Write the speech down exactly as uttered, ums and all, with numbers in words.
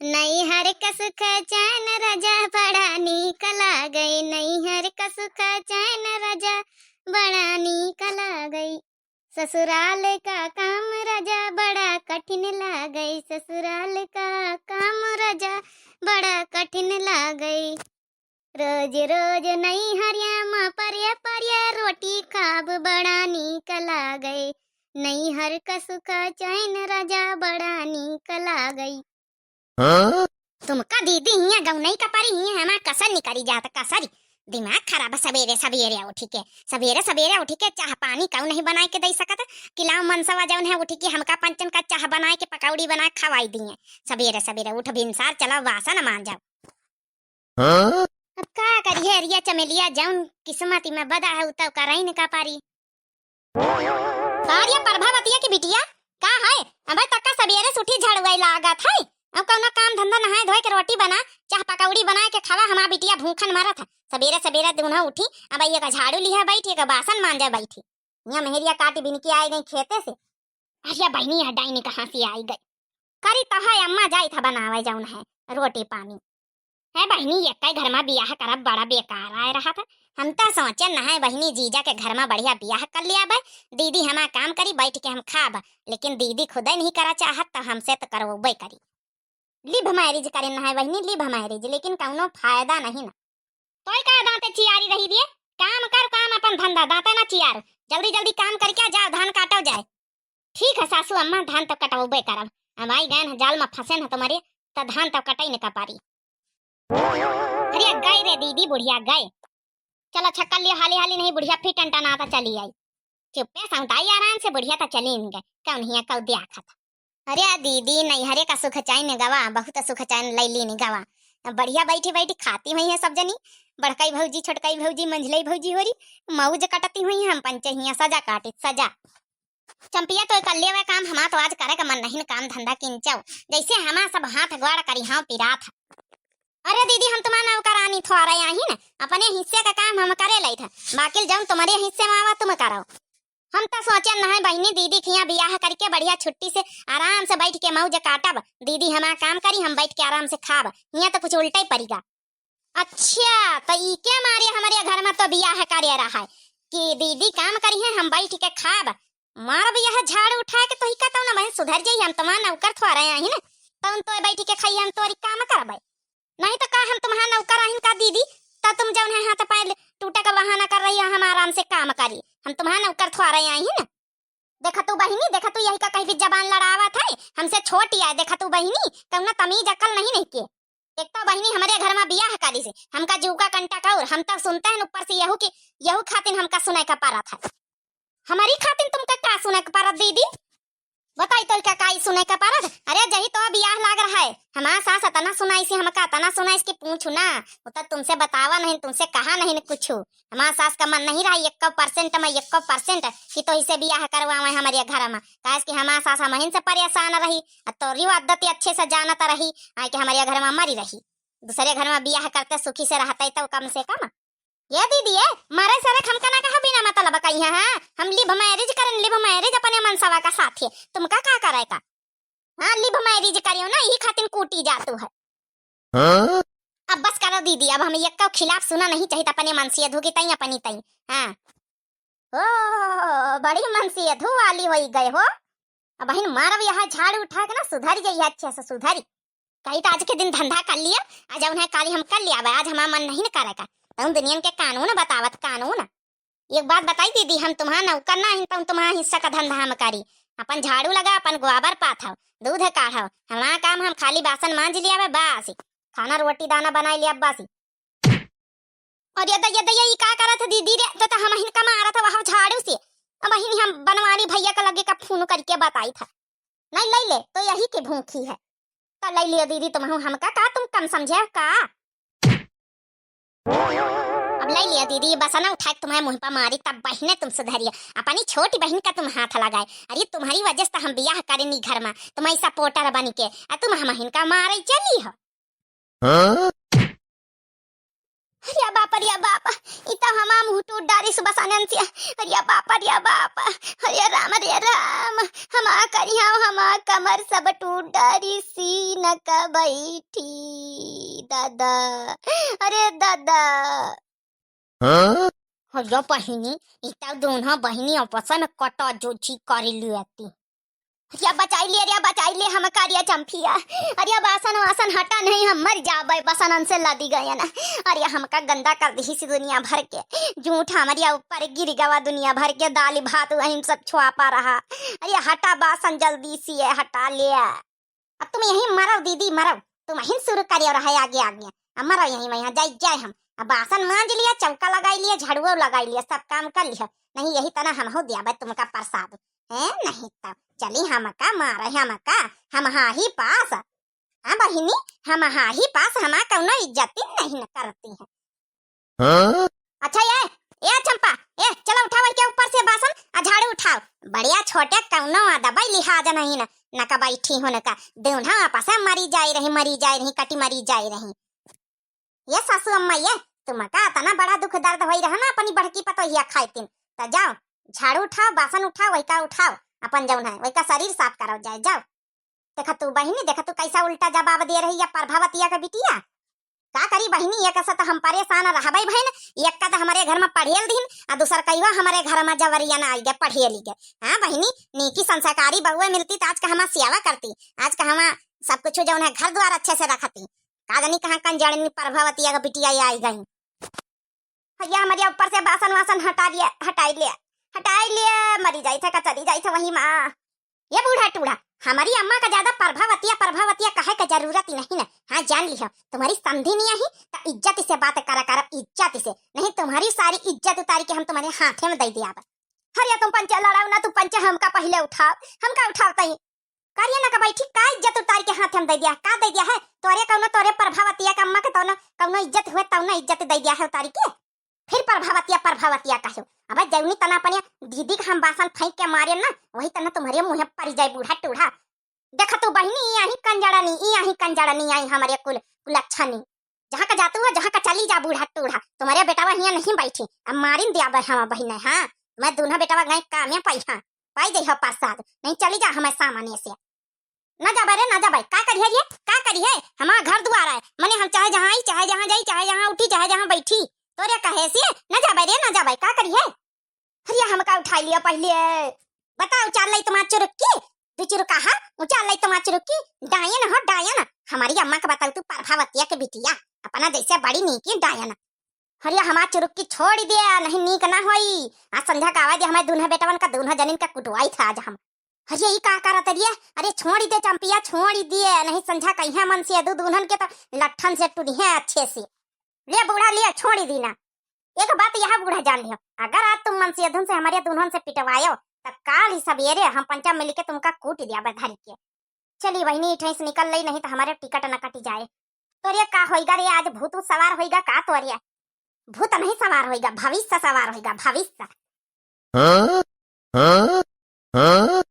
नैहर का सुख चैन राजा बड़ा नीक लागै, नैहर का सुख चैन राजा बड़ा नीक लागै। ससुराल का काम राजा बड़ा कठिन लागै, ससुराल का काम राजा बड़ा कठिन लागै। रोज रोज नैहरिया मा परिया परिया रोटी खाब बड़ा नीक लागै, नैहर का सुख चैन राजा बड़ा नीक लागै। हाँ? तुमका दीदी हियाँ गौनई का परी हियाँ हमार कसर निकरी जात, कसरी। दिमाग खराब है, सबेरे सबेरे उठी के, सबेरे सबेरे उठी के चाह पानी काऊ नहीं बनाए के दे सकत कि लाओ मनसवा जौन है उठी के हमका पंचन का चाह बनाए के पकौड़ी बनाए खवाई दिए। सबेरे सबेरे उठ भिनसार चलाओ बासन मांजाओ। हाँ? अब का करिए, अरिया चमेलिया जौन किस्मत में बदा है, उ तौ करई न का पारी। का रे प्रभावतिया की बिटिया, का है? अबे तक का सबेरे से उठी झड़ुआई लागत है, अब कौनो काम धंधा, नहाए धोए के रोटी बना, चाह पकौड़ी बना के खावा, हमार बिटिया भूखन मरत है। सबेरे सबेरे दुनो उठी, अब ये का झाड़ू लिहा बैठी, ये का बासन मांजे बैठी। यहाँ मेहरिया काटी बिन के आए गई खेते से। अरे बहिनी, यह डाइनी कहाँ से आई गई? करी तो है अम्मा, जाई था बनावे जौन है रोटी पानी। है बहिनी, एक्कै घर मा बियाह करब बड़ा बेकार आए रहा था। हम तो सोचे न है बहिनी, जीजा के घर मा बढ़िया बियाह कर लिया बे। दीदी हमार काम करी, बैठ के हम खाब, लेकिन दीदी खुदे नहीं करा चाहत तो हमसे तो करवबे करी। Love marriage करे न है बहिनी, love marriage, लेकिन कौनो फायदा नहीं ना। तोय का दांते चियारी रही दिए? काम कर काम, अपन धंधा, दांते ना चियार। जल्दी जल्दी काम करके जाओ, धान काटो जाए। ठीक है सासू अम्मा, धान तो कटवबे करब। अब आई गए न जाल में फंसे न तुम्हारे, त धान तो कटई न का पारी। अरे गए रे दीदी, बुढ़िया गए। चलो छक्कर लियो हाली हाली, नहीं बुढ़िया फिर टंटनाता चली आई। चुप्पे सौंताई आराम से, बुढ़िया तो चली न गए। कौन हिया कौ दिया खाता। अरे आ दीदी, नैहरे का सुख चैन गवा, बहुत सुख चैन लैली नि गवा। बढ़िया बैठी बैठी खाती हुई है सब जनी, बड़कई भौजी, छोटकई भौजी, मंझलई भौजी होरी, मौज कटती हुई है, हम पंचे हिया सजा काटी सजा। चंपिया तो कर लेवे काम, हमार तो आज करे का मन नहीं न काम धंधा किंचौ, जैसे हमार सब हाथ गोड़ करी हाँ पिरात है। अरे दीदी, हम तुम्हार नौकरानी थोड़े आही न, अपने हिस्से का काम हम करे लई था, बाकी जौन तुम्हारे हिस्से में आवा तुम करो। हम तो सोचे न है बहिनी, दीदी के यहाँ बियाह करके बढ़िया छुट्टी से आराम से बैठ के मौज काटब। दीदी हमार काम करी, हम बैठ के आराम से खाब। यहाँ तो कुछ उल्टा ही पड़ेगा। अच्छा, तो ई के मारे हमारे घर में तो बियाह करे रहा है कि दीदी काम करी है, हम बैठ के खाब। मारब यह झाड़ू उठा के, तो ही का तो ना बहन सुधर जाई, हम तुम्हार नौकर थोड़े आही ना, तो हम तो बैठ के खाई, हम तोरी काम करबे। नहीं तो का हम तुम्हार नौकर आहिन का दीदी? त तुम जौन है हाथ पैर टूटे का बहाना कर रही है, हम आराम से काम करी। हम तुम्हार नौकर थोड़े आहिन। देखा तू बहिनी, देखा तू यही का कहीं भी जबान लड़ावत है, हमसे छोटी है। देखा तू बहिनी, कौनो तमीज अकल नहीं नहीं के। एक तो बहिनी हमारे घर में बियाह करी से, हमका जू का कंटा कौर, हम तो सुनते हैं ऊपर से यहू की, यहू खातिन हमका सुने का परत है। हमारी खातिन तुमका का सुने का परत दीदी? बताई तो का काई सुने का परत? अरे जही तो बियाह लाग रहा है, हमार सास अतना सुनाई से, हमका अतना सुनाई से कि पूछू ना। वो तो तुमसे बतावा नहीं, तुमसे कहा नहीं कुछ। हमार सास का मन नहीं रहा एक परसेंट में एक परसेंट कि तो इसे बियाह करवावे हमारे घर में, काहे कि हमार सास हमहिन से परेशान रही, आ तोरी आदत अच्छे से जानत रही, आए कि हमारे घर में मरी रही, दूसरे घर में बियाह करते सुखी से रहते तो कम से कम। ये दीदी, ये मारे सारे हमका ना कहा बिना मतलब कही है, हाँ? हम love marriage करें, love marriage अपने मनसवा का साथ है, तुमका का करे का? हाँ, love marriage करियो ना, यही खातिर कूटी जातू है। हाँ? अब बस करो दीदी, अब हम एक खिलाफ सुना नहीं चाहिए, अपने मन से धुकी तई, अपनी तई। हाँ। ओ, बड़ी मन से धु वाली होई गए हो। अब बहिन मारब यह झाड़ू उठा के ना, सुधर जाइए अच्छे से, सुधरी। कही तो आज के दिन धंधा कर लिया, आज उन्हें काली हम कर लिया, अब आज हमारा मन नहीं न करेगा। तुम दुनियन के कानून बतावत, कानून। एक बात बताई दीदी, हम तुम्हारा नौकर ना हन, तुम तुम्हारा हिस्सा का धंधा हम करी। अपन झाड़ू लगा, अपन गोबर पाथाओ, दूध काढ़ाओ, हमारा काम हम खाली बासन मांज लिया बे, बस। खाना रोटी दाना बनाई लिया बस। और ये दैया, दैया, ई का करत है दीदी रे? तो, तो हम हिन का मारत है वहाँ झाड़ू से। अब हिन हम बनवारी भैया का लगे का फोन करके बताई था। नहीं ले ले, तो यही के भूखी है। तो ले लियो दीदी, तुम हमका का तुम कम समझे हो का? अब ले लियो दीदी, बसना उठा के तुम्हारे मुंह पर मारी, तब बहिने तुम सुधरिए। अपनी छोटी बहिन का तुम हाथ लगाए। अरे तुम्हारी वजह से तो हम बियाह करे नी घर में, तुम्हारी सपोर्टर बन के, आ तुम हम हिन का मारे चली हो। हाँ? अरे बाप, अरे बाप, ई तो हमा मुँह टूट डारिस बसनन से। अरे बाप, अरे बाप, अरे राम, अरे राम, हमा करिया, हमा कमर सब टूट डारिस, न का बैठी दादा, अरे दादा। हाँ? हो जो बहिनी, ई तो दोनों बहिनी आपस में कटा जोची कर लियती। अरे बचाई ले, अरे बचाई ले हमका, अरे चंपिया, अरे बासन वासन हटा नहीं, हम मर जाबे, बसनन से लदी गए ना। अरे हमका गंदा कर दिहिस दुनिया भर के, जूठ हमरे ऊपर गिर गवा दुनिया भर के, दाल भात वहीं सब छुआ पा रहा। अरे हटा बासन जल्दी से, हटा ले। अब तुम यहीं मरव दीदी, मरव, तुम यहीं शुरू करियो रहे आगे आगे, अब मरव यहीं, मैं यहाँ जाई जाए हम। अब बासन मांज लिया, चौका लगाई लिया, झाड़ुओ लगाई लिया, सब काम कर लिया, नहीं यही तना हमहू दियाबे तुमका प्रसाद। हैं, नहीं तो चली हमका मारे, हमका, हम हाही पास। हाँ बहिनी, हम हाही पास, हमा कौनो इज्जत नहीं न करती है। हाँ? अच्छा ये, ए चंपा, ए चलो उठाओ के ऊपर से बासन आ झाड़ू उठाओ। बढ़िया छोटे कौनो अदबै लिहाज नहीं न, न का बैठी हो न का, देउन्हा आपस में मरी जाए रही, मरी जाए रही, कटी मरी जाए रही। ये सासू अम्मा, ये तुमका इतना बड़ा दुख दर्द होई रहा ना अपनी बड़की पतोहिया खाइतिन, त जाओ झाड़ू उठाओ, बासन उठाओ, वही का उठाओ, अपन जौन है वही का शरीर साफ करो जाए, जाओ। देखा तू बहिनी, देखा तू कैसा उल्टा जवाब दे रही है प्रभावतिया के बिटिया। का करी बहिनी, एक से तो हम परेशान रहबै भइन, एक का तो हमरे घर में पढ़ियल दिन, आ दूसर कहियो हमरे घर में जबरिया ना आई गए पढ़ियल गए। हाँ बहिनी, नीकी संस्कारी बहुए मिलती तो आज का हमार सेवा करती, आज का हमार सब कुछ जौन है घर द्वार अच्छे से रखती। का जानी कहाँ कंजड़नी प्रभावतिया के बिटिया आई गई। भैया हमरे ऊपर से बासन वासन हटा लिए, हटाई लिए, हटाई लिए, मरी जाई थे, कचरी जाई थे वही माँ। ये बूढ़ा टूढ़ा, हमारी अम्मा का ज्यादा प्रभावतिया, प्रभावतिया कहे के जरूरत ही नहीं ना। हाँ, जान लिहो, तुम्हारी समधी नहीं आई, तो इज्जत से बात करा करो, इज्जत से, नहीं तुम्हारी सारी इज्जत उतारी के हम तुम्हारे हाथे में दे दिया। अरे तुम पंचे लड़ाओ ना, तू पंचे हमका पहले उठाओ, हमका उठाओ तई। करिए ना का बैठी, का इज्जत उतारी के हाथे में दे दिया, का दे दिया है? तोरे कौनो, तोरे प्रभावतिया का अम्मा के तौनो, कौनो इज्जत हुए, तौनो इज्जत दे दिया है उतारी के। फिर प्रभावतिया, प्रभावतिया कहो। अबे जौनी तना अपने दीदी के हम बासन फेंक के मारे ना, वही तना तुम्हारे मुँह पड़ जाए बूढ़ा टूढ़ा। देख तू बहिनी, ई आही कंजड़नी, ई आही कंजड़नी आई हमरे कुल, कुलच्छनी। जहाँ का जातू है, जहाँ का चली जा बूढ़ा टूढ़ा, तुम्हारे बेटावा हियाँ नहीं बैठी, अब मारिन दिया बे हम बहिने, हाँ, मैं दूल्हा बेटावा गए कामे पाई, हाँ, पाई दे हो प्रसाद, नहीं चली जा हमें सामने से। ना जाबे रे, ना जाबे, का करिए रे, का करिए? हमार घर दुआर है, मने हम चाहे जहाँ आई, चाहे जहाँ जाई, चाहे जहाँ उठी, चाहे जहाँ बैठी, तोरे कहे से ना जाबे रे, ना जाबे, का करिए? अरे हमका उठाई लिया पहले, बताओ चाल लाई तुम्हार चुरुक्की, दू चुरुका हा, ऊँचा लाई तुम्हार चुरुक्की, डायन हो डायन, हमारी अम्मा का बताऊ तू प्रभावतिया के बिटिया, अपना जैसे बड़ी नीकी डायन। अरे हमार चुरुक्की छोड़ दे, नहीं नीक ना होई, आज संझा का आवाज हमारे दूल्हा बेटवन का, दूल्हा जनिन का कुटवाई था आज हम। अरे, ई का करत रिया? अरे, छोड़ी दे चंपिया, छोड़ी दिए, नहीं संझा कहिया मनसेधु दुन्हन के तो लट्ठन से टुरिहे अच्छे से। ले बूढ़ा, ले, छोड़ी दी ना। एक बात यह बूढ़ा जान लियो, अगर आज तुम मनसेधुन से हमारे दुन्हन से पिटवायो, तो काल ही सवेरे हम पंचा मिल के तुमका कूट दिया बधारी के। चली बहिनी, इठई से निकल लई, नहीं तो हमारे टिकट न कट जाए। तोरे का होइगा रे, आज भूत सवार होइगा का तोरे? भूत नहीं सवार होइगा, भविष्य सवार होइगा, भविष्य। हाँ? हाँ? हाँ?